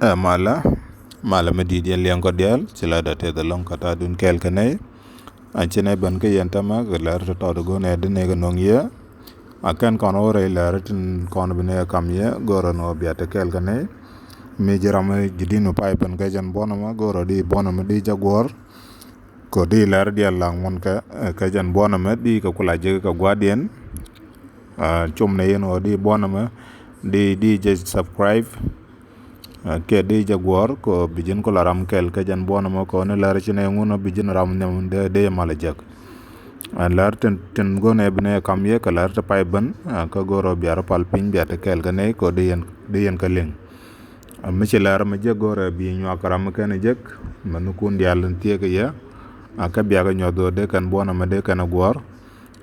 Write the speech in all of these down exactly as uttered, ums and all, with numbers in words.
Ɛ malä, malä mi di̱i̱t yɛn liɛŋ kɔ diaal, ci la dee tɛth ɛlɔ̱ŋ kä ta̱a̱dun kɛɛl kä nɛy. An ci nɛy ben kä yɛn tämɛ kɛ lär tɔ̱tɔ̱t go̱o̱nɛ di nɛy kɛ nöŋ yɛ. A kɛn kɔn wä rɛy lär tin kɔn bi nɛy kam yɛ go̱o̱rä nɔ bia te kɛɛl kä nɛy. Mi ji̱ ram ji̱ di̱n mi pay ben kä jɛn buɔ̱n ɛmɛ go̱o̱rä di buɔ̱n ɛmɛ di jɛ guɔ̱ɔ̱r. Kɔ di lɛr diɛl laŋ mɔn kɛ kɛ jɛn buɔnɛ mɛ di kɛ kula jek kɛ guadiɛn. Cum nɛ yɛn wä di buɔnɛ mɛ di di jɛ subscribe. Kɛ di jɛ guɔr kɔ bi ji̱n kula ram kɛl kɛ jɛn buɔnɛ mɛ kɔ ni lɛr ci nɛ ŋun bi ji̱n ram nhiam de de malɛ jek. Lɛr tin tin gonɛ bi nɛ kam yɛ kɛ lɛr ti pay ben kɛ gorɔ biar pal piny biar ti kɛl kɛ nɛ kɔ di yɛn di yɛn kɛ liŋ. Mi ci lɛr mi jek go̱rɛ bi nyuak ram mi kɛn jek mi nukun dial in thiek yɛ. A kɛ biak nyuɔth dee kɛn buɔnɛ mi dee kɛn guɔr.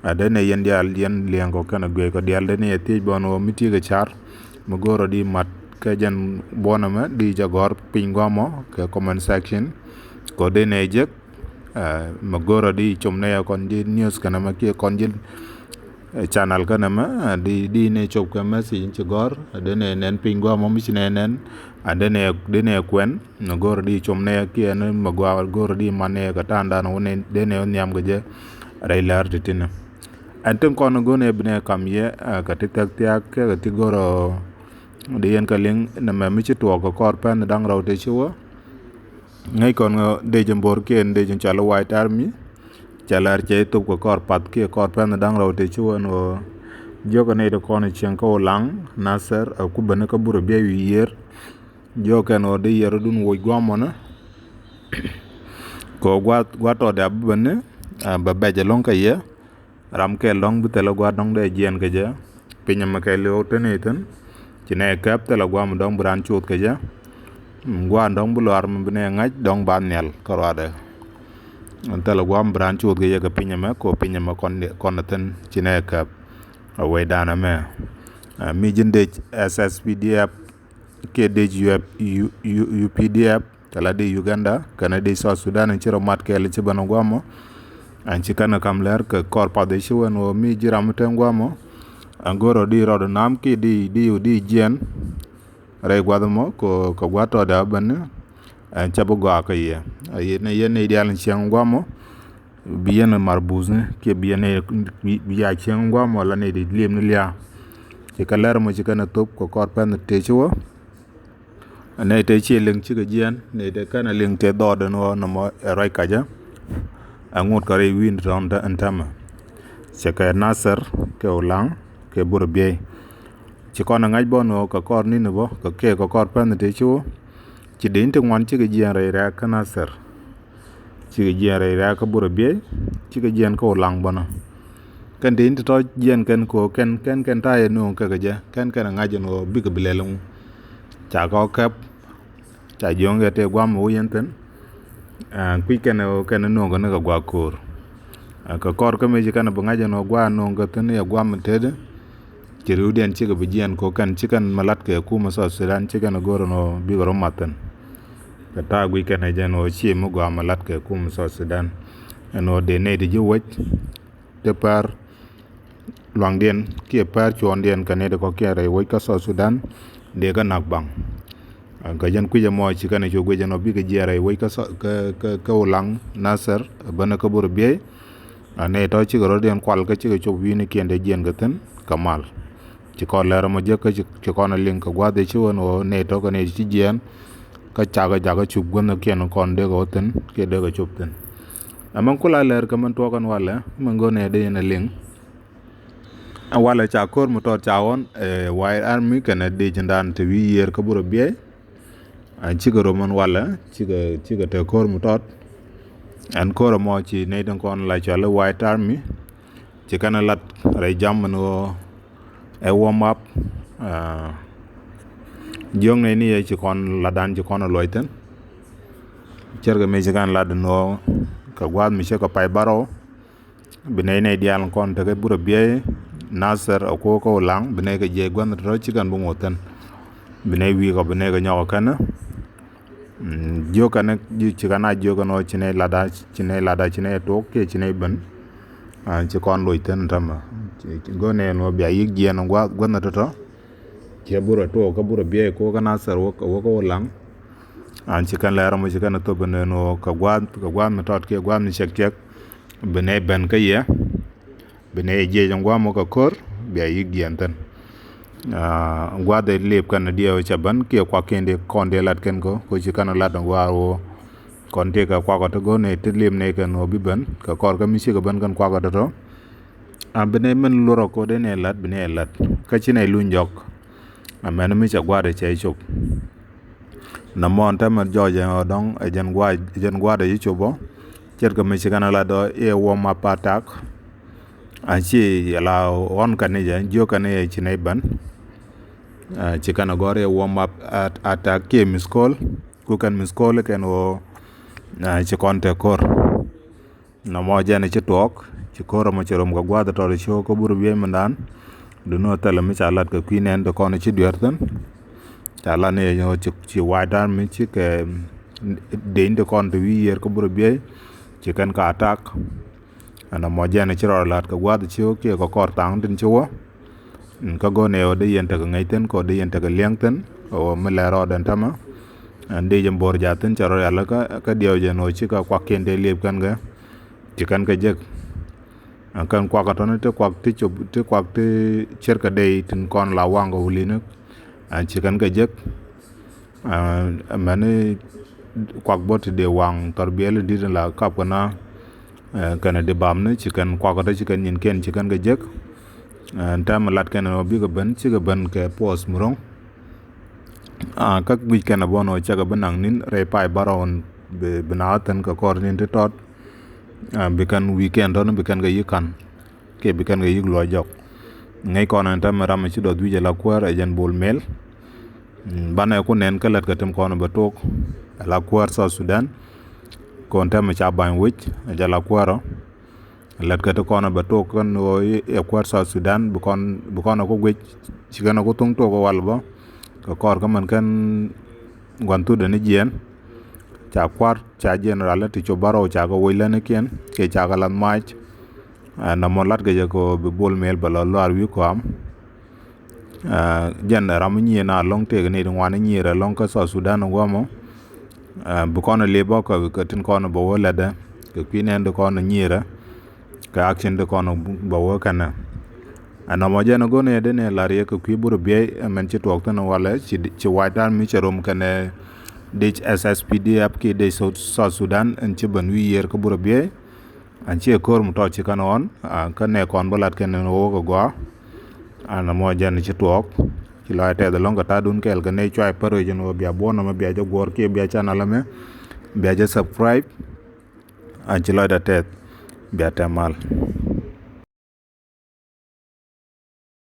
A dee ne yɛn dial yɛn liɛŋ kɔ kɛn guic kɔ dial dee ne yɛ thiec bɔn wä mi tiek car mi go̱rɛ di mat kɛ jɛn buɔnɛ mi di jɛ gɔr piny guamɔ kɛ comment section. Kɔ dee ne jek. Mɛ go̱rä di com nɛ yɛ kɔn ji̱ news kɛnɛ mɛ kiɛ kɔn ji̱ channel kɛnɛ mɛ di di nɛ cop kɛ message in ci gɔr. Dee nɛ nɛn piny guamɔ mi ci nɛ nɛn. Dee nɛ dee nɛ kuɛn mɛ go̱rä di com nɛ yɛ kiɛ ni mɛ gua go̱rä di man nɛ yɛ kɛ ta̱a̱n dan wä nɛ dee nɛ wä nhiam kɛ jɛ. Rɛy lɛr ti tinɛ ɛn tin kɔn go̱n ɛ bi nɛ kam yɛ kɛ ti thɛk thiak kɛ kɛ ti go̱rä. Di yɛn kɛ liŋ nɛ mɛ mi ci tuɔɔk kɛ kɔr pɛn da̱ŋ rɛw ti ci wä. Ŋäc kɔn ŋä dec in bo̱r kiɛn dec in cɔal i̱ White Army. Cɛ lɛr cɛ i̱ thop kɛ kɔr path kiɛ kɔr pɛnh da̱ŋ rɛw tëë ci wän ɣöö jiökɛ nɛy ti kɔn i̱ cieŋ kä Ulaŋ, Nasir, ɛ Kubäni kä Burɛ Biey wi̱i̱ yiër. Jiökɛ kɛn ɣöö dee yiër rɔ̱dun woc gua̱a̱mɔnä. Kɛ ɣöö gua̱a̱th gua̱a̱th tɔɔdɛ a bi bäni bɛ bɛc ɛlɔ̱ŋ kɛ yɛ. Ram kɛl dɔ̱ŋ bi thilɛ gua̱a̱r dɔ̱ŋ dee jiɛɛn kɛ jɛ. Piny ɛmɛ kɛl i̱ ɣöö te nɛy thi̱n. Ci nɛy kɛp thilɛ gua̱a̱m dɔ̱ŋ bi raan coth kɛ jɛ. Gua̱a̱r dɔ̱ŋ bi luaar mi bi nɛy ŋa̱c dɔ̱ŋ ba nhial kä ruaadɛ. Thilɛ gua̱a̱m bi raan coth kɛ jɛ kɛ piny ɛmɛ kɛ ɣöö piny ɛmɛ kɔn kɔn ɛ thi̱n ci nɛy kɛp. A wecdan ɛmɛ mi ji̱n dec S S P D F kiɛ dec U P D F. Tɛ la dec Uganda kɛnɛ dec South Sudan in ci rɔ mat kɛɛl ci bän guamɔ. Ɛn ci kɛn kam lɛr kɛ kɔr path i̱ ci wän ɣöö mi ji̱ ram mi te guamɔ. Ɛn go̱rɔ di rɔɔd nam ki di di di jiɛn. Rɛy guath mɔ kɛ guath tɔɔdɛ a bän. Ɛn cɛ bi gɔaa kɛ yɛ a yɛ ni yɛ ni diaal in cieŋ guamɔ. Bi yɛn mar buthni kiɛ bi yɛn ni bi ya cieŋ guamɔ la ni di liemni liaa. Ci kɛ lɛr mɔ ci kɛn thop kɛ kɔr pɛn tëë ci wä. Nɛy tëë ciɛ liŋ cikɛ jiɛɛn nɛy tëë kɛn a liŋ tëë dhɔɔdɛ ni ɣɔɔ nɔmɔ ɛ ruac kacä. Ɛ ŋot kɛ rɛy wi̱i̱n tɔ̱ɔ̱n ɛn täämɛ. Cɛ kɛ Nasir kɛ Ulaŋ kɛ Burɛ Biey. Ci kɔn ɛ ŋa̱c bä ni ɣɔɔ kɛ kɔr ni̱n bä kɛ kɛ kɛ kɔr pɛnh tëë ci wä. Ci dee in ti ŋuan cikɛ jiɛɛn rɛy rɛ̈ɛ̈k kä Nasir. Cikɛ jiɛɛn rɛy rɛ̈ɛ̈k kä Burɛ Biey. Cikɛ jiɛɛn kä Ulaŋ bänä. Kɛn ti in ti tɔ̱ jiɛɛn kɛn kɛ ɣöö kɛn kɛn kɛn ta̱a̱ yɛ nööŋ kɛ kɛ jɛ kɛn kɛn ɛ ŋa̱c ɛn ɣöö bikɛ bi lɛl ɛŋu. Ca kɛ ɣɔ̱ kɛp. Ca jiöŋ yɛ tëë gua̱a̱m ɛ wä yɛn thi̱n. Kui̱c kɛn ɛ ɣöö kɛn ɛ nööŋ kɛ ni kɛ gua̱a̱k ko̱o̱r. Kɛ kɔr kä mëë ci kɛn ɛ bi ŋa̱c ɛn ɣöö gua̱a̱k ɛ nööŋ kɛ thi̱n yɛ gua̱a̱m ɛ tetdä. Ci ri̱wdiɛn cikɛ bi jiɛɛn kɛ ɣöö kɛn ci kɛn mi la̱t kɛ kumɛ South Sudan ci kɛn ɛ go̱r ɛn ɣöö bikɛ rɔ math thi̱n. Kɛ ta̱a̱ guic kɛn ɛ jɛn ɣöö ci mi gɔaa mi la̱t kɛ kumɛ South Sudan. Ɛn ɣöö dee nɛy ti ji̱ wec. Te pär luaŋdiɛn kiɛ pär cuɔ̱ɔ̱ŋdiɛn kɛ nɛy ti kɔ̱kiɛn rɛy wec kä South Sudan. Dee kä nak baŋ. Kɛ jɛn kui̱c ɛmɔ ci kɛn ɛ cu guic ɛn ɔ bikɛ jiɛɛn rɛy wec kä kä kä Ulaŋ Nasir bänä kä Burɛ Biey. Nɛy tɔ̱ cikɛ rɔ̱diɛn kual kä cikɛ cop wi̱i̱nikiɛn dee jiɛɛn kɛ thi̱n kɛ mal. Ci kɔn lɛr ɛmɔ jek kä ci kɔn ɛ liŋ kɛ gua̱a̱th ëë ci ɣän ɣöö nɛy tɔ̱ kɛ nɛy ti ci jiɛɛn. Kä cakɛ jakä cup guäthnikiɛn kɔn dee kɛ wä thi̱n kiɛ dee kɛ cop thi̱n. Ɛmɛn kula lɛr kɛ mɛn tuɔɔk ɛn walɛ mɛn go̱o̱r nɛy dee yɛn ɛ liŋ. Ɛn walɛ ca ko̱r mi tɔt ca ɣɔn ɛ White Army kɛnɛ dee ji̱ndan te wi̱i̱ yiër kä Burɛ Biey. Ɛn cikɛ rom ɛn walɛ cikɛ cikɛ te ko̱r mi tɔt. Ɛn ko̱r ɛmɔ ci nɛy tin kɔn la cɔal i̱ White Army. Ci kɛn ɛ lat rɛy jam ɛn ɣöö ɛ warm up. Jiöknɛ ni yɛ ci kɔn latdan ci kɔn ɛ luɔc thi̱n. Cärkɛ mëë ci kɛn lat ɛn ɣöö kɛ gua̱a̱th mi cä kɛ pay bärɔw. Bi nɛy nɛy diaal kɔn tekɛ Burɛ Biey Nasir ɛ kuɔk kä Ulaŋ bi nɛy kɛ jiɛc gua̱n tɔ̱tɔ̱ ci kɛn bi ŋoth thi̱n. Bi nɛy wi̱i̱ kɔ bi nɛy kɛ nyɔk ɛ kɛn. Jiök kɛn ji̱ ci kɛn a jiök kɛn ɣöö ci nɛy latda ci nɛy latda ci nɛy tuɔɔk kiɛ ci nɛy ben. Ci kɔn loc thi̱n täämɛ. Go̱o̱r nɛy ɛn ɣöö bia yi̱k jiɛɛn gua̱n tɔ̱tɔ̱. Ciɛ Burɛ tuɔɔk kä Burɛ Biey kuɔk kä Nasir wä kä Ulaŋ. An ci kɛn lɛr mɔ ci kɛn a thop ni nɔ kɛ gua̱a̱th kɛ gua̱a̱th mi tɔt kiɛ gua̱a̱th mi cɛk cɛk. Bi nɛ ben kä yɛ bi nɛ jiɛc in gua̱a̱th mɔ kɛ ko̱r bia yi̱k jiɛn thin. Gua̱a̱th in lip kɛn diɛw cɛ ben kiɛ kuak kiɛn di kɔn di lat kɛn kɔ ko ci kɛn a lat in gua̱a̱th woo. Kɔn ti kɛ kuak ɔ ti go̱n ni ti lip ni kɛn woo bi ben kɛ kɔr kä mi cikɛ ben kɛn kuak ɔ tɔtɔ. A bi nɛ min lurɔ ko dee nɛ lat bi nɛ lat kä ci nɛ luny jɔk. Amɛn mi cɛ gua̱a̱th cɛ cop. Na mɔn tɛmɛ jɔɔc ɛ dɔŋ ɛ jɛn gua̱a̱th ɛ jɛn gua̱a̱th ɛ ci cop ɔ. Ce̱tkɛ mi ci kɛn a lat ɔ iɛ warm up attack. A ci la ɣɔn kɛn i̱ jɛ jiök kɛn i̱ ci nɛ ben. Ci kɛn a gɔr iɛ warm up attack kiɛ miss call. Ku kɛn miss call kɛn ɣöö ci kɔn te ko̱r. Nɔmɔ jɛn ci tuɔɔk ci ko̱r ɛmɔ ci rom kɛ gua̱a̱th tɔt ci ɣöö kä bur biey mindan. Duni ɣöö thilɛ mi ca lat kɛ kui̱ nɛn ti kɔn ci dueer thi̱n. Ca lat ni ɣöö ci wa̱a̱ dan mi ci kɛ deny ti kɔn ti wi̱i̱ yiër kä bur biey. Ci kɛn ka attack. Ɛn ɛmɔ jɛn ci rɔ la̱t kɛ gua̱a̱th ci ɣöö kiɛ kɛ kɔr thaŋ tin ci wä. Kä go̱n ɛ ɣöö dee yɛn tekɛ ŋäc thi̱n kɛ ɣöö dee yɛn tekɛ liɛŋ thi̱n ɣöö mi lɛr rɔɔdɛn tämɛ. Ɛn dee jɛ bo̱r ja̱ thi̱n cɛ rɔ yal kä diɛw jɛn ɣöö cikɛ kuak kiɛn tëë liep kɛn kɛ ci kɛn kɛ jek. Ɛn kɛn kuak kä tɔ̱ni ti kuak ti cop ti kuak ti cɛr kɛ dee tin kɔn la waŋ kɛ wulini. Ɛn ci kɛn kɛ jek. Mɛni kuak bä ti dee waŋ thɔr biɛli dit la kap kɛ na. Kɛn di bam ni ci kɛn kuak kä tɔ ci kɛn nyin kɛn ci kɛn kɛ jek. Ɛn tɛm lat kɛn ɔ bikɛ ben cikɛ ben kɛ puɔth mi ro̱ŋ. Kä guic kɛn a bɔn ɔ cakɛ bi naŋ nin rɛy pay barɔw bi na thin kɛ kɔr nin ti tɔt. Bi kɛn wi̱i̱ kɛn tɔn bi kɛn kɛ yi̱ ka̱n. Kiɛ bi kɛn kɛ yi̱k luɔc jɔk. Ŋäc kɔn ɛn tɛmɛ ram ci dɔth wi̱c ala kuäär ɛ jɛn bol mel. Banɛ ku nɛn kä lät kɛ tim kɔn bɛ tok ala kuäär South Sudan. Kɔn tɛmɛ ca ba̱ny wi̱c ɛ jɛ ala kuäärɔ. Lät kɛ ti kɔn bɛ tok kɛn ɣöö ɛ kuäär South Sudan bi kɔn bi kɔn ku guic ci kɛn ku thuŋ tok wal bä. Kɛ kɔr kä mɛn kɛn gua̱n thut ni jiɛn. Ca kua̱r ca general ti cop bärɔw ca kɛ woc länikiɛn kiɛ ca kɛ lath mac. Nɔmɔ lat kɛ jɛ kɛ bi bol mel bɛ lɔ luaar wi̱i̱ kɔam. Jɛn ram mi nyier na lɔŋ tëëk ni ti ŋuan nyier ɛ lɔŋ kä South Sudan guɔmɔ. Bi kɔn lip ɔ kɛ tin kɔn bɛ wä lätdɛ kɛ kui̱ nɛn ti kɔn nyierɛ. Kɛ action ti kɔn bɛ wä kɛnɛ. Ɛn nɔmɔ jɛn go̱n ɛ dee ni lar yɛ kɛ kui̱ burɛ biey ɛmɛn ci tuɔɔk thin walɛ ci wac dan mi cɛ rom kɛnɛ dec S S P D F ki dec South Sudan ɛn ci ben wi̱i̱ yiër kä burɛ biey. Ɛn ci ɛ ko̱r mi tɔt ci kɛn ɣɔn kä nɛ kɔn bä lat kɛn ɛn ɣöö kɛ gɔaa. Ɛn nɔmɔ jɛn ci tuɔɔk ci lɔc tɛth ɛlɔ̱ŋ kɛ ta̱a̱dun kɛɛl kɛ nɛ cuay pär wec ɛn ɣöö bia buɔ̱n nɔmɔ bia jɛ guɔ̱ɔ̱r kiɛ bia channel ɛmɛ bia jɛ subscribe. Ɛn ci lɔcdä tɛth bia tɛm mal.